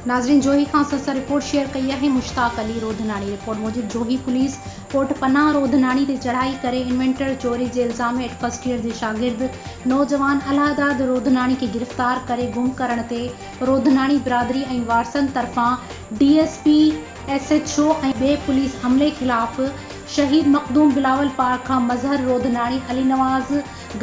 ناظرين جوهي کان اسان سان رپورٽ شيئر ڪئي آهي مشتاق علي روڌناڻي رپورٽ موجب جوهي پوليس ڪوٽ پناهه روڌناڻي تي چڙهائي ڪري انوينٽر چوري جي الزام هيٺ فرسٽ ايئر جي شاگرد نوجوان الهداد روڌناڻي کي گرفتار ڪري گم ڪرڻ تي روڌناڻي برادري ۽ وارثن طرفان D S P, S H O ۽ ٻئي پوليس عملي خلاف شهيد مخدوم بلاول پارڪ کان مظهر روڌناڻي، علي نواز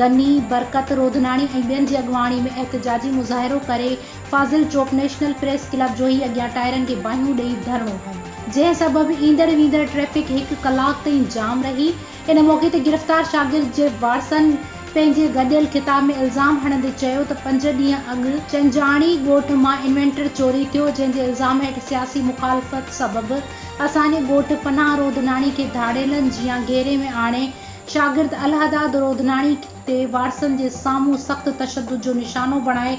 غني، برڪت روڌناڻي ۽ ٻين جي اڳواڻي ۾ احتجاجي مظاهرو ڪري Fazil Chowk national press club Johi اڳيان ٽائرن کي باهيون ڏئي ڌرڻو هنيو. جنهن سبب ايندڙ ويندڙ ٽريفڪ هڪ ڪلاڪ تائين جام رهي. ان موقعي تي گرفتار شاگرد جي وارثن پنهنجي گڏيل خطاب ۾ الزام هڻندي چيو ته پنج ڏينهن اڳ چنجاڻي ڳوٺ مان انوينٽر چوري ٿيو جنهن جي الزام هيٺ سياسي مخالفت سبب اسان جي ڳوٺ پناهه روڌناڻي کي ڌاڙيلن جيان گهيري ۾ آڻي شاگرد الهداد روڌناڻي تي وارثن جي سامهون سخت تشدد جو نشانو بڻائي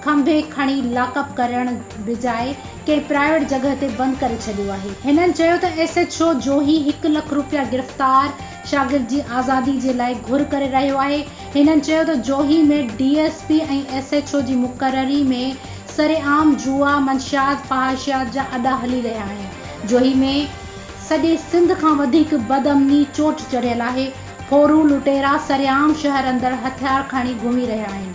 کنڀي کڻي لاڪ اپ ڪرڻ بجاء ڪنهن پرائيويٽ جڳهه تي بند ڪري ڇڏيو آهي. هنن چيو ته ايس ايڇ او جوهي هڪ لک روپيا گرفتار شاگرد جي آزادي جي لاء گهر ڪري رهيو آهي. هنن چيو ته Johi ۾ D S P ۽ S H O جي مقرري ۾ سرعام جوا، منشيات، فحاشيات جا اڏا هلي رهيا آهن. جوهي ۾ سڄي سنڌ کان وڌيڪ بدامني چوٽ چڙهيل آهي. ڦورو لٽيرا سرعام شهر اندر هٿيار کڻي گهمي رهيا آهن.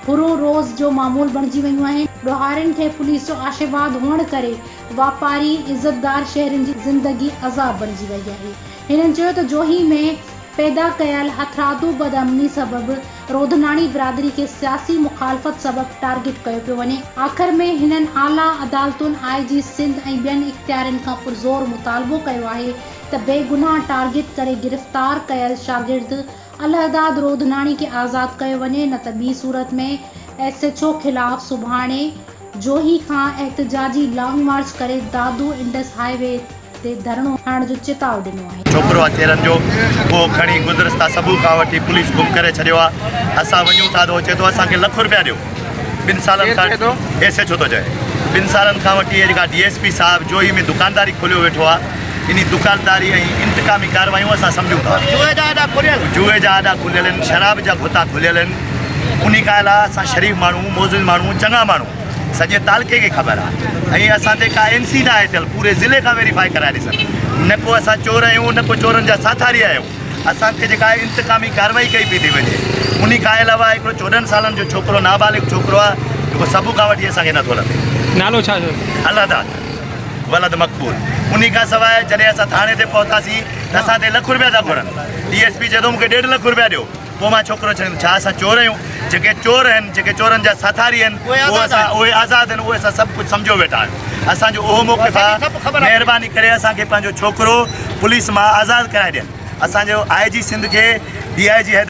ڦرون روز جو معمول بڻجي ويون آهن. ڏوهارين کي پوليس جو آشيرواد هئڻ ڪري واپاري، عزتدار شهرين جي زندگي عذاب بڻجي وئي آهي. هنن چيو ته جوهي ۾ پيدا ڪيل هٿرادو بدامني سبب روڌناڻي برادري کي سياسي مخالفت سبب ٽارگيٽ ڪيو پيو وڃي. آخر ۾ هنن اعليٰ عدالتن، آء جي سنڌ ۽ ٻين اختيارين کان پرزور مطالبو ڪيو آهي ته بيگناهه ٽارگيٽ ڪري گرفتار ڪيل شاگرد الهداد روڌناڻي کي آزاد ڪيو وڃي نه ته ٻي صورت ۾ ايس ايڇ او خلاف سڀاڻي جوهي کان احتجاجي لانگ مارچ ڪري دادو انڊس هاء وي تي ڌرڻو هڻڻ جو چتاء ڏنو آهي. ڇوڪرو آ تيرن جو اهو کڻي گذرستا صبح کان وٺي پوليس گم ڪري ڇڏيو آ اسان وڃون ٿا ته هو چئي ٿو اسان کي لک روپيا ڏيو ٻن سالن کان ايس ايڇ او ٿو چئي ٻن سالن کان وٺي جيڪا ڊي ايس پي صاحب جوهي ۾ دڪانداري کوليو ويٺو آ انهي دڪانداري ۽ انتقامي ڪاروايون اسان سمجهون ٿا. جوئي جا اڏا کليل. جوئي جا اڏا کليل آهن، شراب جا گهتا کليل آهن، انهي کان علاوه اسان شريف ماڻهو، معزز ماڻهو، چڱا ماڻهو سڄي تعلقي کي خبر آهي ۽ اسان تي ڪا اين سي ناهي ٿيل، پوري ضلعي کان ويريفائي ڪرائي ڏسن، نه ڪو اسان چور آهيون نه ڪو چورن جا ساٿاري آهيون، اسان تي جيڪا انتقامي ڪارروائي ڪئي پئي ٿي وڃي، انهي کان علاوه هڪڙو 14 سالن جو ڇوڪرو نابالغ ڇوڪرو آهي جيڪو صبح کان وٺي اسان کي نٿو لڀي. نالو ڇا اٿس؟ الله داد. ولد مقبول انهي کان سواء جڏهن اسان ٿاڻي تي پهتاسين ته اسان تي لک روپيا ٿا گهرن ڊي ايس پي چئي ٿو مونکي ڏيڍ لک روپيا ڏيو پوء مان ڇوڪرو ڇڏيندم ڇا اسان چور آهيون جيڪي چور آهن جيڪي چورن جا ساٿاري آهن اهي اسان اهي آزاد آهن اهي اسان سڀ ڪجهه سمجهيو ويٺا آهيون اسان جو اهو موقف آهي مهرباني ڪري اسان کي پنهنجو ڇوڪرو پوليس مان آزاد ڪرائي ڏين اسان جو آء جي سنڌ کي ڊي I جي